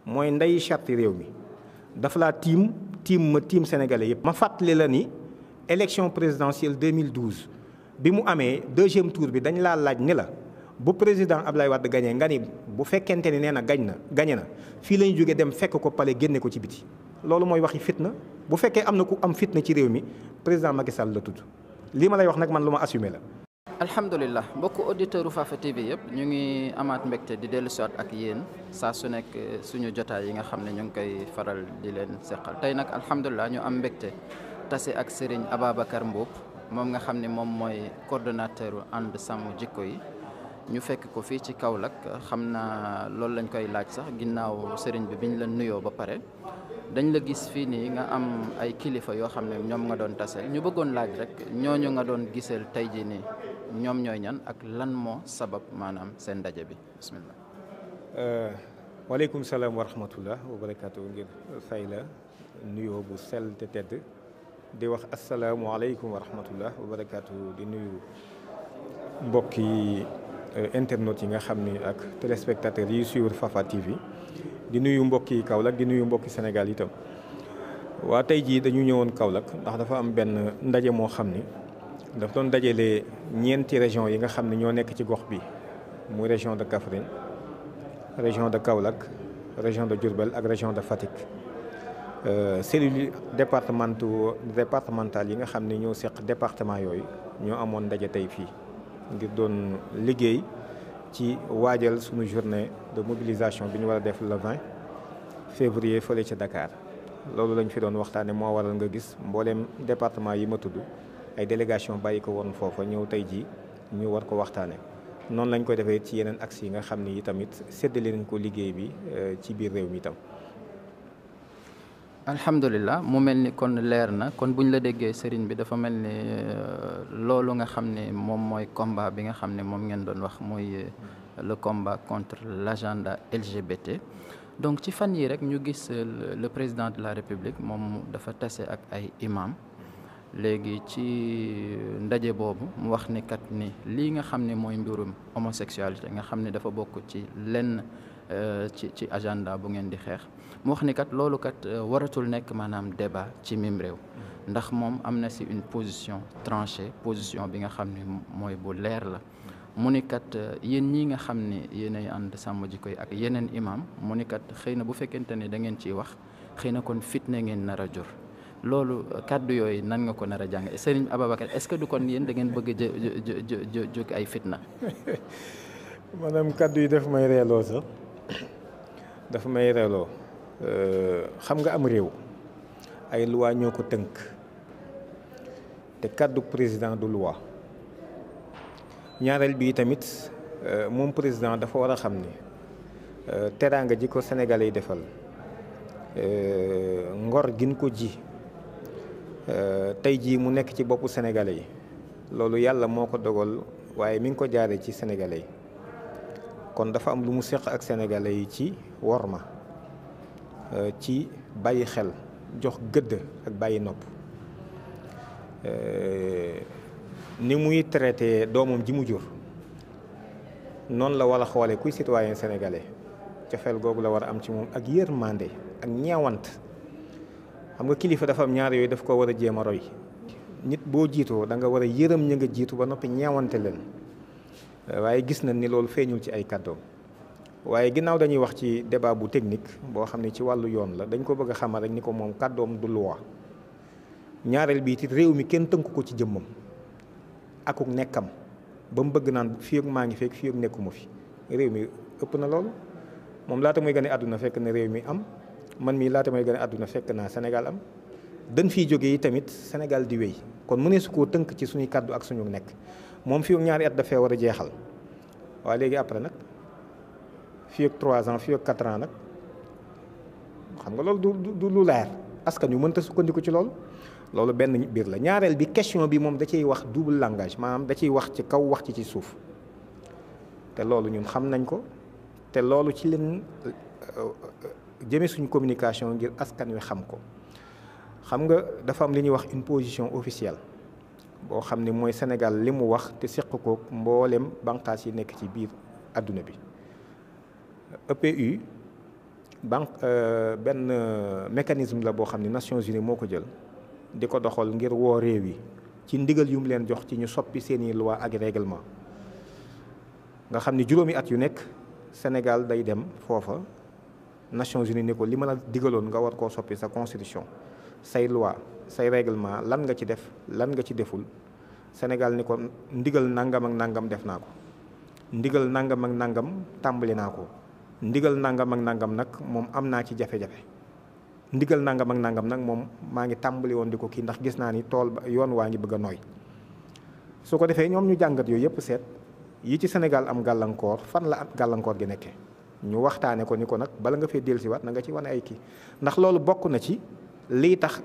mooy ndeyi charte réew mi dafa laa tiim ma tiim sénégalais yëpp. ma fàttali la ni élection présidentielle 2012 bi mu amee deuxième tour bi dañ laa laaj ni la bu président Ablaye Wade gagné nga ni bu fekkente ni nee na gagné na fii la ñu jógee dem fekk ko pale génne ko ci biti. loolu mooy waxi fitna bu fekkee am na ku am fitna ci réew mi président Macky Sall la tudd lii ma lay wax nag man lu ma assumé la. alhamdulilah mbokku auditeurs u Fafa TV yëpp ñu ngi amaat mbégte di dellu siwaat ak yéen saa su nekk suñu jotaay yi nga xam ne ñu ngi koy faral di leen seqal tey nag alhamdulilah ñu am mbégte tase ak Serigne Ababacar Mboup moom nga xam ne moom mooy coordonnateur ànd sàmm jikko yi ñu fekk ko fii ci Kaolack xam naa loolu lañ koy laaj sax ginnaaw Serigne bi biñ la nuyoo ba pare dañ la gis fii nii nga am ay kilifa yoo xam ne ñoom nga doon taseel ñu bëggoon laaj rek ñooñu nga doon giseel tey jii nii ñoom ñooy ñan ak lan moo sabab maanaam seen ndaje bi bismillah. waaleykum salaam wa rahmatullah wa barakaatu ngir fay la nuyoo bu sell te tedd di wax asalaamualeykum wa rahmatullah wa barakaatu di nuyu mbokki internautes yi nga xam ni ak téléspectateurs yi suivre Fafa TV di nuyu mbokki Kaolack di nuyu mbokki Sénégal itam. waa tey jii dañu ñëwoon Kaolack ndax dafa am benn ndaje moo xam ni daf doon dajale ñeenti région yi nga xam ne ñoo nekk ci gox bi muy région de Kaffrine région de Kaolack région de Diourbel ak région de Fatick. cellules départementales yi nga xam ne ñoo seq département yooyu ñoo amoon ndaje tey fii ngir doon liggéey ci waajal suñu journée de mobilisation bi ñu war a def le 20 février fële ca Dakar. loolu lañ fi doon waxtaane moo waral nga gis mbooleem département yi ma tudd ay délégation bàyyi ko woon foofa ñëw tey jii ñu war ko waxtaane noonu lañ koy defee ci yeneen axes yi nga xam ni tamit séddale nañ ko liggéey bi ci biir réew mi itam. alhamdulilah mu mel ni kon leer na kon buñ la déggee sëriñ bi dafa mel ni loolu nga xam ne moom mooy combat bi nga xam ne moom ngeen doon wax mooy le combat contre l'agenda LGBT. donc ci fan yi rek ñu gis le président de la république moom dafa tase ak ay imam léegi ci ndaje boobu mu wax ni kat ni lii nga xam ne mooy mbirum homosexualité nga xam ne dafa bokk ci lenn ci agenda bu ngeen di xeex mu wax ni kat loolu kat waratul nekk maanaam débat ci mim réew ndax moom am na si une position tranchée position bi nga xam ne mooy bu leer la mu ni kat yéen ñii nga xam ne yéenay ànd sàmm jikko yi ak yeneen imam mu ni kat xëy na bu fekkente ne da ngeen ciy wax xëy na kon fitna ngeen nar a jur loolu kaddu yooyu nan nga ko nar a jàng Serigne Ababacar est-ce que du kon yéen da ngeen bëgg a jóg ay fitna. maanaam kaddu yi dafa may reeloo sax dafa may reeloo xam nga am réew ay loi ñoo ko tënk te kaddu président du loi. ñaareel bi tamit moom président dafa war a xam ni teraanga ji ko Sénégalais yi defal ngor gin ko ji tey jii mu nekk ci boppu Sénégalais yi loolu yàlla moo ko dogal waaye mi ngi ko jaaree ci Sénégalais yi kon dafa am lu mu seq ak Sénégalais yi ci worma ci bàyyi xel jox gëdd ak bàyyi nopp. ni muy traité doomam ji mu jur noonu la war a xoolee kuy citoyen sénégalais cofeel googu la war a am ci moom ak yërmande ak ñeewant xam nga kilifa dafa am ñaar yooyu daf ko war a jéem a roy nit boo jiitoo da nga war a yërëm ña nga jiitu ba noppi ñeewante leen waaye gis nañ ni loolu feeñul ci ay kàddoom waaye ginnaaw dañuy wax ci débat bu technique boo xam ne ci wàllu yoon la dañ ko bëgg a xamal rek ni ko moom kàddoom du loi ñaareel bi it réew mi kenn tënku ko ci jëmmam akuk nekkam ba mu bëgg naan fii ak maa ngi fekk fii ak nekkuma fi réew mi ëpp na loolu moom laata muy gën a àdduna fekk na réew mi am man mii laata may gën a àdduna fekk naa Sénégal am dañ fiy jógee yi tamit Sénégal di wéy kon mu ne su koo tënk ci suñuy kàddu ak suñu nekk moom fii ak ñaari at dafee war a jeexal waaye léegi après nag fii ak 3 ans fii ak 4 ans nag xam nga loolu du lu leer askan yu mënta sukkandiku ci loolu benn biir la ñaareel bi question bi moom da ciy wax double langage maanaam da ciy wax ci kaw wax ci suuf te loolu ñun xam nañ ko te loolu ci leen jëme suñu communication ngir askan wi xam ko xam nga dafa am li ñuy wax une position officielle boo xam ne mooy Sénégal li mu wax te seq ko mboolem banqaas yi nekk ci biir adduna bi EPU banque benn mécanisme la boo xam ne Nations Unies moo ko jël di ko doxal ngir woo réew yi ci ndigal yu mu leen jox ci ñu soppi seeni loi ak règlement nga xam ni juróomi at yu nekk Sénégal day dem foofa Nations Unies ni ko li ma la digaloon nga war koo soppi sa constitution say loi say règlement lan nga ci def lan nga ci deful Sénégal ni ko ndigal nangam ak nangam def naa ko ndigal nangam ak nangam tàmbali naa ko ndigal nangam ak nangam nag moom am naa ci jafe-jafe ndigal nangam ak nangam nag moom maa ngi tàmbali woon di ko kii ndax gis naa ni tool ba yoon waa ngi bëgg a nooy su ko defee ñoom ñu jàngat yooyu yëpp seet yi ci Sénégal am gàllankoor fan la at gàllankoor gi nekkee ñu waxtaane ko ni ko nag bala nga fee dellusiwaat na nga ci wane ay kii ndax loolu bokk na ci lii tax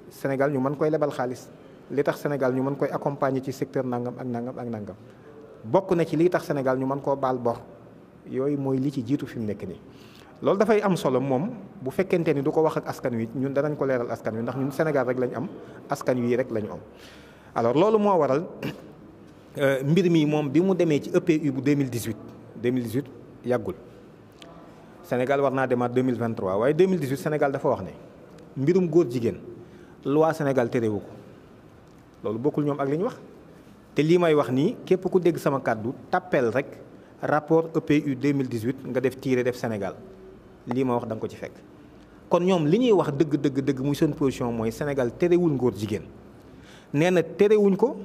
Sénégal ñu mën koy lebal xaalis li tax Sénégal ñu mën koy accompagner ci secteur nangam ak nangam ak nangam bokk na ci lii tax Sénégal ñu mën koo baal bor yooyu mooy li ci jiitu fi mu nekk nii. loolu dafay am solo moom bu fekkente ni du ko wax ak askan wi ñun danañ ko leeral askan wi ndax ñun Sénégal rek lañ am askan wi rek lañu am alors loolu moo waral mbir mi moom bi mu demee ci EPU bu 2018 yàggul Sénégal war naa demaat 2023 waaye 2018 Sénégal dafa wax ne mbirum góor jigéen loi Sénégal terewu ko loolu bokkul ñoom ak li ñu wax te lii may wax nii képp ku dégg sama kàddu tàppeel rek rapport EPU 2018 nga def tiire def Sénégal lii ma wax da nga ko ci fekk kon ñoom li ñuy wax dëgg muy seen position mooy Sénégal terewul ngóor jigéen nee na terewuñ ko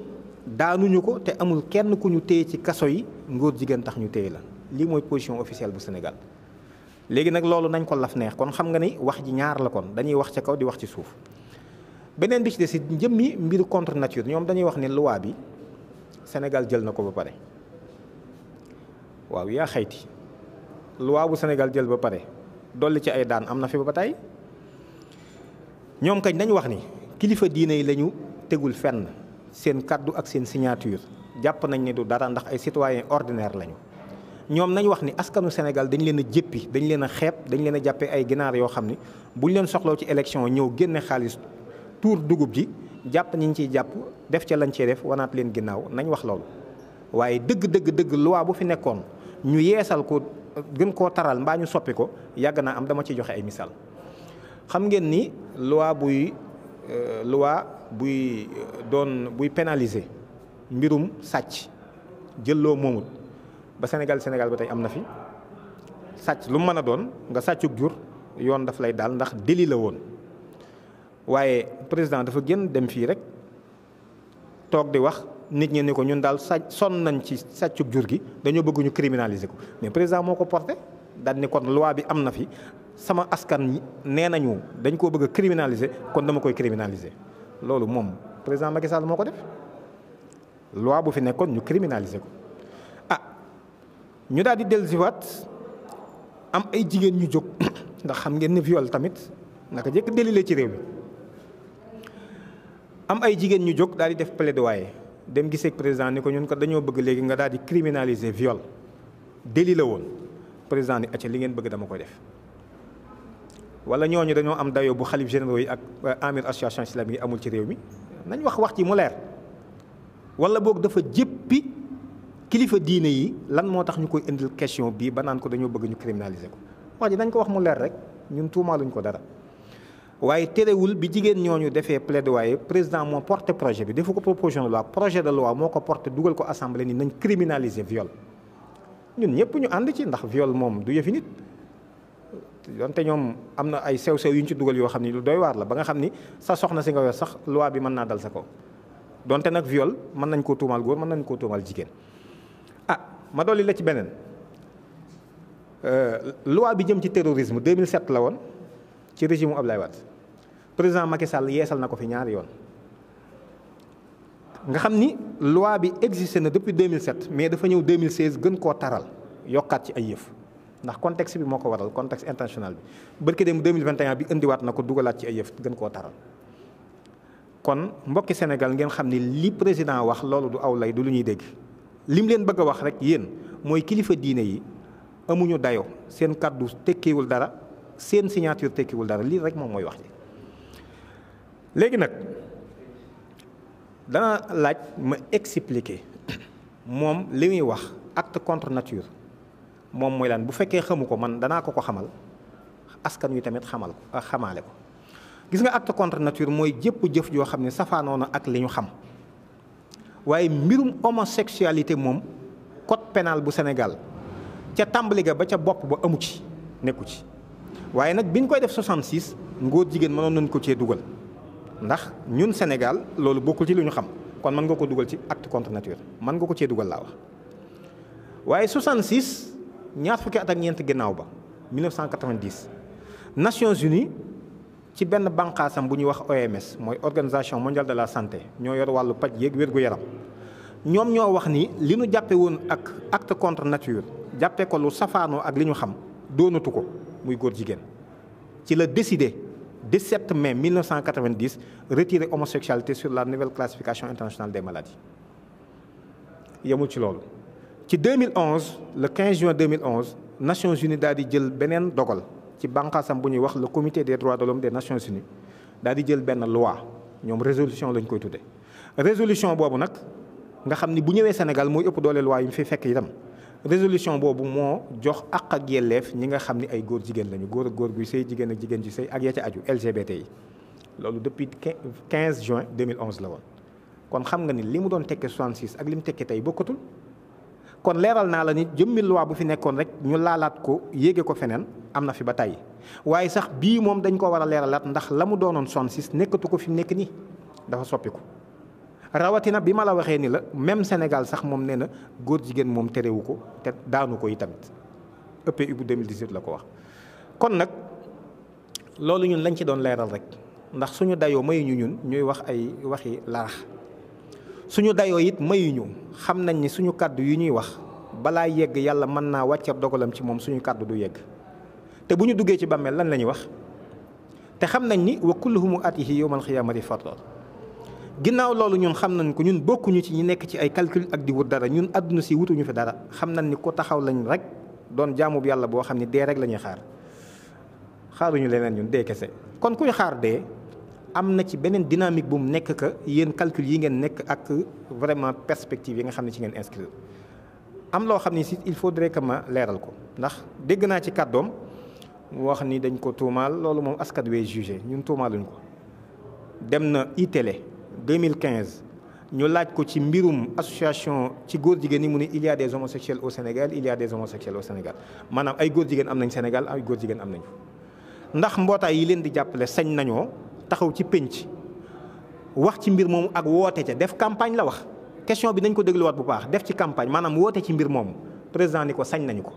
daanuñu ko te amul kenn ku ñu téye ci kaso yi ngóor jigéen tax ñu téye la lii mooy position officielle bu Sénégal léegi nag loolu nañ ko laf neex kon xam nga ni wax ji ñaar la kon dañuy wax ca kaw di wax ci suuf beneen bi ci des it njëmmi mbiru contre nature ñoom dañuy wax ne loi bi Sénégal jël na ko ba pare waaw yaa xayti loi bu Sénégal jël ba pare dolli ci ay daan am na fi ba tey ñoom kañ dañu wax ni kilifa diine yi lañu tegul fenn seen kaddu ak seen signature jàpp nañ ne du dara ndax ay citoyens ordinaires lañu ñoom nañ wax ni askanu Sénégal dañ leen a jéppi dañ leen a xeeb dañ leen a jàppee ay ginaar yoo xam ni buñ leen soxloo ci élection ñëw génne xaalis tuur dugub ji jàpp ñi ñu ciy jàpp def ca lañ cee def wanaat leen ginnaaw nañ wax loolu waaye dëgg loi bu fi nekkoon ñu yeesal ko gën koo taral mbaa ñu soppi ko yàgg naa am dama ci joxe ay misaal xam ngeen ni loi buy pénaliser mbirum sàcc jël loo moomut ba Sénégal ba tey am na fi sàcc lu mu mën a doon nga sàccug jur yoon daf lay daal ndax délit la woon waaye président dafa génn dem fii rek toog di wax nit ñi ni ko ñun daal sonn nañ ci sàccug jur gi dañoo bëgg ñu criminaliser ko mais président moo ko porté daal ni kon loi bi am na fi sama askan nee nañu dañ koo bëgg a criminaliser kon dama koy criminaliser loolu moom président Macky Sall moo ko def loi bu fi nekkoon ñu criminaliser ko ñu daal di dellusiwaat am ay jigéen ñu jóg ndax xam ngeen ne viol tamit naka jëkk délit ci réew mi am ay jigéen ñu jóg daal di def plaidoyer dem gisee ak président ni ko ñun ko dañoo bëgg léegi nga daal di criminaliser viol délit la woon président ni acca li ngeen bëgg dama koy def wala ñooñu dañoo am dayoo bu xalif généraux yi ak amir association islamique yi amul ci réew mi nañ wax ci mu leer wala boog dafa jéppi kilifa diine yi lan moo tax ñu koy indil question bii ba naan ko dañoo bëgg ñu criminaliser ko wax ji dañ ko wax mu leer rek ñun tuumaaluñ ko dara waaye terewul bi jigéen ñooñu defee plaidoyer président moo porté projet bi defu ko proposition de loi projet de loi moo ko porté dugal ko assemblée ni nañ criminaliser viol ñun ñëpp ñu ànd ci ndax viol moom du yëfi nit donte ñoom am na ay sew-sew yu ñu ci dugal yoo xam ni lu doy waar la ba nga xam ni sa soxna si nga yor sax loi bi mën naa dal sa kaw donte nag viol mën nañ koo tuumaal góor mën nañ koo tuumaal jigéen ma dolli la ci beneen loi bi jëm ci terrorisme 2007 la woon ci régime u Abdoulaye Wade président Macky Sall yeesal na ko fi ñaari yoon nga xam ni loi bi existé na depuis 2007 mais dafa ñëw 2016 gën koo taral yokkaat ci ay yëf ndax contexte bi moo ko waral contexte international bi barki dem 2021 bi indiwaat na ko dugalaat ci ay yëf gën koo taral kon mbokki Sénégal ngeen xam ni li président wax loolu du aw lay du lu ñuy dégg lim leen bëgg a wax rek yéen mooy kilifa diine yi amuñu dayo seen kàddu tekkiwul dara seen signature tekkiwul dara lii rek moom mooy wax ji léegi nag dana laaj ma expliquer moom li muy wax acte contre nature moom mooy lan bu fekkee xamu ko man danaa ko xamal askan wi tamit xamaale ko. gis nga acte contre nature mooy jëpp jëf joo xam ne safaanoo na ak li ñu xam waaye mbirum homosexualité moom code pénal bu Sénégal ca tàmbali ga ba ca bopp ba amu ci nekku ci waaye nag biñ koy def 66 ngóor jigéen mënoon nañ ko cee dugal ndax ñun Sénégal loolu bokkul ci li ñu xam kon mën nga ko dugal ci acte contre nature mën nga ko cee dugal laa wax waaye 66 ñaar fukki at ak ñeent ginnaaw ba 1990 Nations Unies ci benn bànqaasam bu ñuy wax OMS mooy Organisation mondiale de la santé ñoo yor wàllu paj yéeg wér-gu-yaram ñoom ñoo wax ni li ñu jàppe woon ak acte contre nature jàppe ko lu safaanoo ak li ñu xam doonatu ko muy góor jigéen ci la décidé 17 mai 1990 retirer homosexualité sur la nouvelle classification internationale des maladies yemul ci loolu ci 2011 le 15 juin 2011 Nations Unies daal di jël beneen dogal ci bànqaasam bu ñuy wax le comité des droits de l'homme des Nations Unies daal di jël benn loi ñoom résolution lañ koy tudde résolution boobu nag nga xam ni bu ñëwee Sénégal mooy ëpp doole loi yi mu fi fekk itam résolution boobu moo jox àq ak yelleef ñi nga xam ni ay góor jigéen lañu góor ak góor guy sëy jigéen ak jigéen ji sëy ak ya ca aju LGBT yi loolu depuis 15 juin 2011 la woon kon xam nga ni li mu doon tekkee 66 ak li mu tekkee tey bokkatul kon leeral naa la ni jëmmi loi bu fi nekkoon rek ñu laalaat ko yéege ko feneen am na fi ba tey waaye sax bii moom dañ ko war a leeralaat ndax la mu doonoon 66 nekkatu ko fi mu nekk nii dafa soppiku rawatina bi ma la waxee ni la même Sénégal sax moom nee na góor jigéen moom terewu ko te daanu ko itamit EPU bu 2018 la ko wax. kon nag loolu ñun lañ ci doon leeral rek ndax suñu dayoo mayuñu ñun ñuy wax ay waxi larax suñu dayoo it mayuñu xam nañ ni suñu kàddu yu ñuy wax balaa yegg yàlla mën naa wàcceeb dogalam ci moom suñu kàddu du yegg te bu ñu duggee ci bàmmeel lan la ñuy wax te xam nañ ni wa kulluhum atihi yawmal xiyaamati fardan ginnaaw loolu ñun xam nañ ko ñun bokkuñu ci ñi nekk ci ay calcul ak di wut dara ñun àdduna si wutuñu fi dara xam nañ ni ko taxaw lañ rek doon jaamu bu yàlla boo xam ni dee rek la ñuy xaaruñu leneen ñun dee kese kon kuy xaar dee am na ci beneen dynamique bu mu nekk que yéen calcul yi ngeen nekk ak vraiment perspective yi nga xam ne ci ngeen inscrire am loo xam ni si il faudrait que ma leeral ko ndax dégg naa ci kàddoom mu wax ni dañ ko tuumaal loolu moom askan wee jugé ñun tuumaaluñ ko dem na iTélé 2015 ñu laaj ko ci mbirum association ci góor jigéen ñi mu ne il y a des homosexuels au Sénégal il y a des homosexuels au Sénégal maanaam ay góor jigéen am nañ Sénégal ay góor jigéen am nañ ndax mbootaay yi leen di jàppale sañ nañoo taxaw ci pénc wax ci mbir moomu ak woote ca def campagne la wax question bi nañ ko dégluwaat bu baax def ci campagne maanaam woote ci mbir moomu président ni ko sañ nañu ko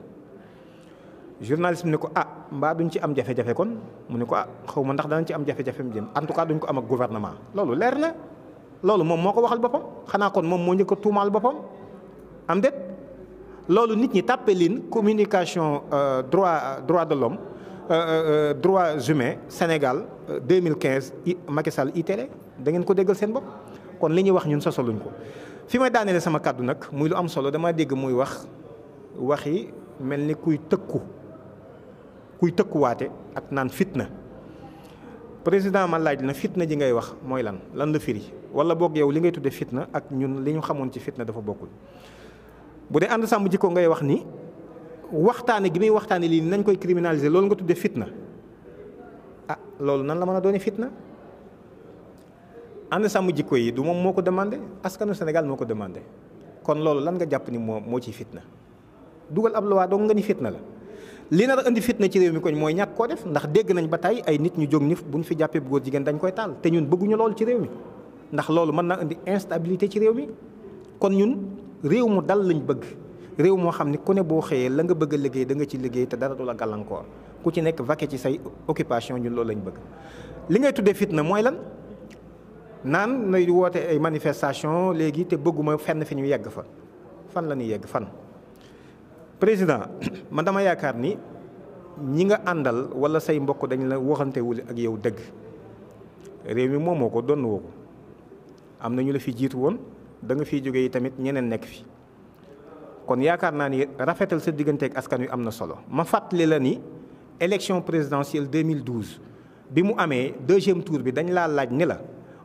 journaliste bi ne ko mbaa duñ ci am jafe-jafe kon mu ne ko xaw ma ndax danañ ci am jafe-jafe mu jëm en tout cas duñ ko am ak gouvernement loolu leer na loolu moom moo ko waxal boppam xanaa kon moom moo njëkk a tuumaal boppam am déet loolu nit ñi tàppe leen communication droit de l'homme droits humains Sénégal 2015 Macky Sall iTélé da ngeen ko déggal seen bopp kon li ñuy wax ñun sosaluñ ko fi may daaneele sama kàddu nag muy lu am solo dama dégg muy waxi mel ni kuy tëkkuwaate ak naan fitna président ma laaj na fitna ji ngay wax mooy lan la firi wala boog yow li ngay tudde fitna ak ñun li ñu xamoon ci fitna dafa bokkul bu dee ànd sàmm jikko ngay wax ni waxtaane gi muy waxtaane lii nañ koy criminaliser loolu nga tudde fitna loolu nan la mën a doone fitna ànd sàmm jikko yi du moom moo ko demandé askanu Sénégal moo ko demandé kon loolu lan nga jàpp ni moo ciy fitna dugal ab loi dong nga ni fitna la li nar a indi fitna ci réew mi koñ mooy ñàkk koo def ndax dégg nañ ba tey ay nit ñu jóg ni buñ fi jàppee góor jigéen dañ koy taal te ñun bëgguñu loolu ci réew mi ndax loolu mën naa indi instabilité ci réew mi kon ñun réew mu dal lañ bëgg réew moo xam ni ku ne boo xëyee la nga bëgg a liggéey da nga ci liggéey te dara du la gàllankoor ku ci nekk vaquer ci say occupation ñun loolu lañ bëgg li ngay tuddee fitna mooy lan naan nay woote ay manifestation léegi te bëgguma fenn fi ñu yegg fa fan la ñuy yegg fan président man dama yaakaar ni ñi nga àndal wala say mbokk dañ la waxantewul ak yow dëgg réew mi moom moo ko doon woo ko am na ñu la fi jiitu woon da nga fiy jógee tamit ñeneen nekk fi kon yaakaar naa ni rafetal sa digganteeg askan wi am na solo ma fàttali la ni élection présidentielle 2012 bi mu amee deuxième tour bi dañ laa laaj ni la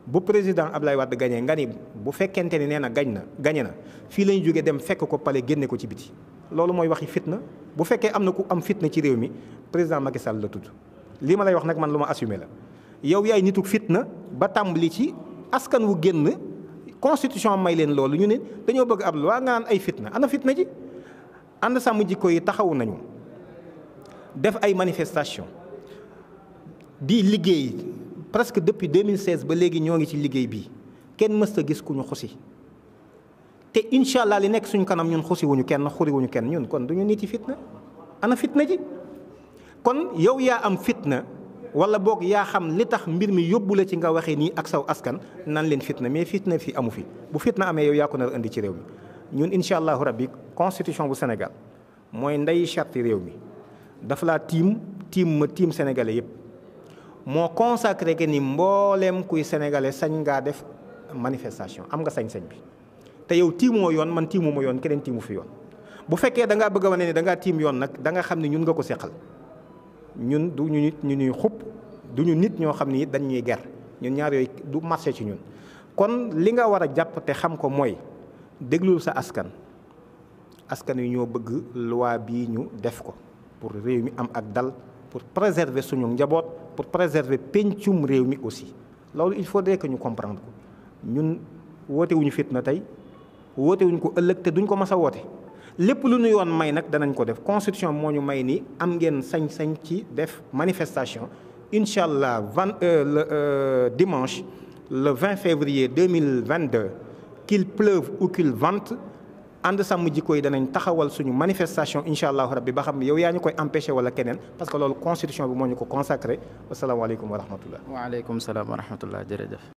bu président Ablaye Wade gagné nga ni bu fekkente ni nee na gagné na fii la ñu jógee dem fekk ko pale génne ko ci biti loolu mooy waxi fitna bu fekkee am na ku am fitna ci réew mi président Macky Sall la tudd lii ma lay wax nag man lu ma assumé la yow yaay nituk fitna ba tàmbali ci askan wu génn constitution may leen loolu ñu ne dañoo bëgg ab loi nga naan ay fitna ana fitna ji. ànd sàmm jikko yi taxawu nañu def ay manifestation di liggéey presque depuis 2016 ba léegi ñoo ngi ci liggéey bi kenn mësta gis ku ñu xusi te incha allah li nekk suñu kanam ñun xusi wuñu kenn xuri wuñu kenn ñun kon duñu nit yi fitna ana fitna ji. kon yow yaa am fitna wala boog yaa xam li tax mbir mi yóbbu la ci nga waxee nii ak saw askan nan leen fitna mais fitna fi amu fi bu fitna amee yow yaa ko nar a indi ci réew mi. ñun incha allahu rabbi constitution bu Sénégal mooy ndey charte réew mi dafa laa tiim ma tiim sénégalais yëpp moo consacré que ni mbooleem kuy sénégalais sañ ngaa def manifestation am nga sañ-sañ bi te yow tiimoo yoon man tiimuma yoon keneen tiimu fi yoon. bu fekkee da ngaa bëgg a wane ni da ngaa tiim yoon nag da nga xam ne ñun nga ko seqal ñun du ñu nit ñu ñuy xupp du ñu nit ñoo xam ni dañ ñuy ger ñun ñaar yooyu du marché ci ñun kon li nga war a jàpp te xam ko mooy. déglul sa askan yi ñoo bëgg loi bii ñu def ko pour réew mi am ak dal pour préserver suñu njaboot pour préserver pencum réew mi aussi loolu il faudrait que ñu comprendre ko ñun woote wuñu fitna tey woote wuñu ko ëllëg te duñ ko mas a woote lépp lu ñu yoon may nag danañ ko def constitution moo ñu may ni am ngeen sañ-sañ ci def manifestation incha allah dimanche le 20 février 2022 qu'il pleuve ou qu'il vente ànd sàmm jikko yi danañ taxawal suñu manifestation incha allahu rabbi ba xam ne yow yaa ñu koy empêché wala keneen parce que loolu constitution bi moo ñu ko consacré wasalaamaaleykum wa rahmatullah. waaleykum salaam wa rahmatullah jërëjëf.